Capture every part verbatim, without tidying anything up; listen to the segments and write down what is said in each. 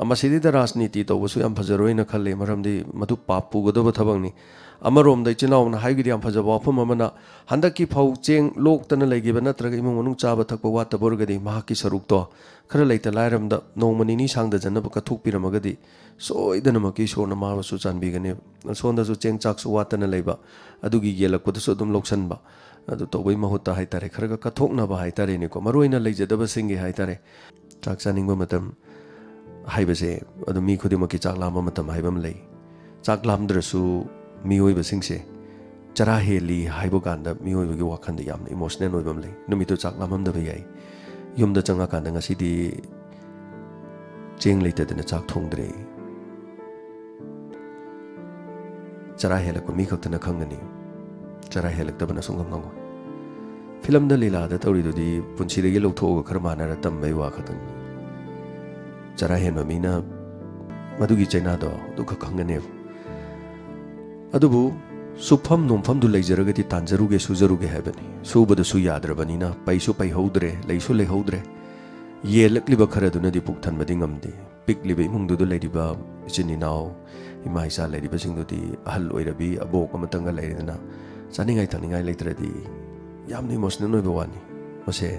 ꯃꯁꯤꯗꯩꯗ ꯔꯥꯖꯅꯤꯇꯤ ꯇꯧꯕꯁꯨ ꯌꯥꯝ ꯐꯖꯔꯣꯏꯅ ꯈꯜꯂꯤ, ꯃꯔꯝꯗꯤ ꯃꯗꯨ ꯄꯥꯞ ꯄꯨꯒꯗꯕ ꯊꯕꯛꯅꯤ꯫ ꯑꯃꯔꯣꯝꯗ ꯏꯆꯤꯟ ꯏꯅꯥꯎꯅ ꯍꯥꯏꯈꯤꯗꯤ ꯌꯥꯝ ꯐꯖꯕ ꯋꯥꯐꯝ ꯑꯃꯅ, ꯍꯟꯗꯛꯀꯤ ꯐꯧ ꯆꯦꯡ ꯂꯣꯛꯇꯅ ꯂꯩꯈꯤꯕ ꯅꯠꯇ꯭ꯔꯒ ꯏꯃꯨꯡ ꯃꯅꯨꯡ ꯆꯥꯕ ꯊꯛꯄ ꯋꯥꯠꯇꯕ ꯑꯣꯏꯔꯒꯗꯤ, ꯃꯍꯥꯛꯀꯤ ꯁꯔꯨꯛꯇꯣ ꯈꯔ ꯂꯩꯇ ꯂꯥꯏꯔꯝꯗ ꯅꯣꯡꯃ ꯅꯤꯅꯤ ꯁꯥꯡꯗꯖꯅꯕ ꯀꯠꯊꯣꯛꯄꯤꯔꯝꯃꯒꯗꯤ, ꯁꯣꯏꯗꯅꯃꯛꯀꯤ ꯏꯁꯣꯔꯅ ꯃꯥꯕꯨꯁꯨ ꯆꯥꯟꯕꯤꯒꯅꯤ꯫ ꯑꯁꯣꯝꯗꯁꯨ ꯆꯦꯡ ꯆꯥꯛꯁꯨ ꯋꯥꯠꯇꯅ ꯂꯩꯕ, ꯑꯗꯨꯒꯤ ꯌꯦꯜꯂꯛꯄꯗꯨꯁꯨ ꯑꯗꯨꯝ ꯂꯧꯁꯟꯕ, ꯑꯗꯨ ꯇꯧꯕꯩ ꯃꯍꯨꯠꯇ ꯍꯥꯏꯇꯥꯔꯦ, ꯈꯔꯒ ꯀꯠꯊꯣꯛꯅꯕ ꯍꯥꯏꯇꯥꯔꯦꯅꯦꯀꯣ, ꯃꯔꯨ ꯑꯣꯏꯅ ꯂꯩꯖꯗꯕꯁꯤꯡꯒꯤ ꯍꯥꯏꯇꯥꯔꯦ꯫ ꯆꯥꯛ ꯆꯥꯅꯤꯡꯕ ꯃꯇꯝ ꯍꯥꯏꯕꯁꯦ, ꯑꯗꯨ ꯃꯤ ꯈꯨꯗꯤꯡꯃꯛꯀꯤ ꯆꯥꯛ ꯂꯥꯝꯕ ꯃꯇꯝ ꯍꯥꯏꯕ ꯑꯃ ꯂꯩ꯫ ꯆꯥꯛ ꯂꯥꯝꯗ꯭ꯔꯁꯨ ꯃꯤꯑꯣꯏꯕꯁꯤꯡꯁꯦ ꯆꯔꯥ ꯍꯦꯜꯂꯤ ꯍꯥꯏꯕ ꯀꯥꯟꯗ ꯃꯤꯑꯣꯏꯕꯒꯤ ꯋꯥꯈꯜꯗ ꯌꯥꯝꯅ ꯏꯃꯣꯁꯅꯦꯜ ꯑꯣꯏꯕ ꯑꯃ ꯂꯩ꯫ ꯅꯨꯃꯤꯠꯇꯨ ꯆꯥꯛ ꯂꯥꯝꯃꯝꯗꯕ ꯌꯥꯏ꯫ ꯌꯨꯝꯗ ꯆꯪꯉꯀꯥꯟꯗ ꯉꯁꯤꯗꯤ ꯆꯦꯡ ꯂꯩꯇꯗꯅ ꯆꯥꯛ ꯊꯣꯡꯗ꯭ꯔꯦ꯫ ꯆꯔꯥ ꯍꯦꯜꯂꯛꯄ ꯃꯤ ꯈꯛꯇꯅ ꯈꯪꯒꯅꯤ꯫ ꯆꯔꯥ ꯍꯦꯜꯂꯛꯇꯕꯅ ꯁꯨꯡꯈꯪ ꯈꯪꯉꯣꯏ꯫ ꯐꯤꯂꯝꯗ ꯂꯤꯂꯥꯗ ꯇꯧꯔꯤꯗꯨꯗꯤ ꯄꯨꯟꯁꯤꯗꯒꯤ ꯂꯧꯊꯣꯛꯑꯒ ꯈꯔ ꯃꯥꯟꯅꯔ ꯇꯝꯕꯩ ꯋꯥ ꯈꯛꯇꯅꯤ꯫ ꯆꯔꯥ ꯍꯦꯟꯕ ꯃꯤꯅ ꯃꯗꯨꯒꯤ ꯆꯩꯅꯥꯗꯣ ꯑꯗꯨꯈꯛ ꯈꯪꯒꯅꯦꯕ꯫ ꯑꯗꯨꯕꯨ ꯁꯨꯐꯝ ꯅꯣꯝꯐꯝꯗꯨ ꯂꯩꯖꯔꯒꯗꯤ ꯇꯥꯟꯖꯔꯨꯒꯦ, ꯁꯨꯖꯔꯨꯒꯦ ꯍꯥꯏꯕꯅꯤ꯫ ꯁꯨꯕꯗꯁꯨ ꯌꯥꯗ꯭ꯔꯕꯅꯤꯅ ꯄꯩꯁꯨ ꯄꯩꯍꯧꯗ꯭ꯔꯦ, ꯂꯩꯁꯨ ꯂꯩꯍꯧꯗ꯭ꯔꯦ꯫ ꯌꯦꯜꯂꯛꯂꯤꯕ ꯈꯔꯗꯨꯅꯗꯤ ꯄꯨꯛ ꯊꯟꯕꯗꯤ ꯉꯝꯗꯦ꯫ ꯄꯤꯛꯂꯤꯕ ꯏꯃꯨꯡꯗꯨꯗ ꯂꯩꯔꯤꯕ ꯏꯆꯤꯟ ꯏꯅꯥꯎ, ꯏꯃꯥ ꯏꯆꯥ ꯂꯩꯔꯤꯕꯁꯤꯡꯗꯨꯗꯤ ꯑꯍꯜ ꯑꯣꯏꯔꯕꯤ ꯑꯕꯣꯛ ꯑꯃꯇꯪꯒ ꯂꯩꯔꯦꯗꯅ, ꯆꯥꯅꯤꯡꯉꯥꯏ ꯊꯛꯅꯤꯡꯉꯥꯏ ꯂꯩꯇ꯭ꯔꯗꯤ ꯌꯥꯝꯅ ꯏꯃꯣꯁꯅꯦꯜ ꯑꯣꯏꯕ ꯋꯥꯅꯤ꯫ ꯃꯁꯦ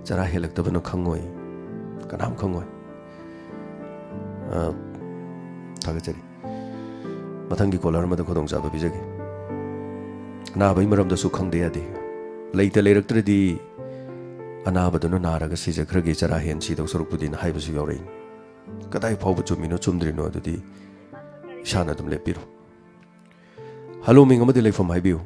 ꯆꯔꯥ ꯍꯦꯜꯂꯛꯇꯕꯅ ꯈꯪꯉꯣꯏ, ꯀꯅꯥꯝ ꯈꯪꯉꯣꯏ꯫ ꯑ, ꯊꯥꯒꯠꯆꯔꯤ꯫ ꯃꯊꯪꯒꯤ ꯀꯣꯂꯔ ꯑꯃꯗ ꯈꯨꯗꯣꯡꯆꯥꯕ ꯄꯤꯖꯒꯦ꯫ ꯑꯅꯥꯕꯒꯤ ꯃꯔꯝꯗꯁꯨ ꯈꯪꯗ ꯌꯥꯗꯦ꯫ ꯂꯩꯇ ꯂꯩꯔꯛꯇ꯭ꯔꯗꯤ ꯑꯅꯥꯕꯗꯨꯅ ꯅꯥꯔꯒ ꯁꯤꯖꯈ꯭ꯔꯒꯦ, ꯆꯔꯥ ꯍꯦꯟ ꯁꯤꯗꯧ ꯁꯔꯨꯛꯄꯨꯗꯤꯅ ꯍꯥꯏꯕꯁꯨ ꯌꯥꯎꯔꯛꯏ꯫ ꯀꯗꯥꯏ ꯐꯥꯎꯕ ꯆꯨꯝꯃꯤꯅꯣ ꯆꯨꯝꯗ꯭ꯔꯤꯅꯣ ꯑꯗꯨꯗꯤ ꯏꯁꯥꯅ ꯑꯗꯨꯝ ꯂꯦꯞꯄꯤꯔꯣ꯫ ꯍꯜꯂꯣ, ꯃꯤꯡ ꯑꯃꯗꯤ ꯂꯩꯐꯝ ꯍꯥꯏꯕꯤꯌꯨ꯫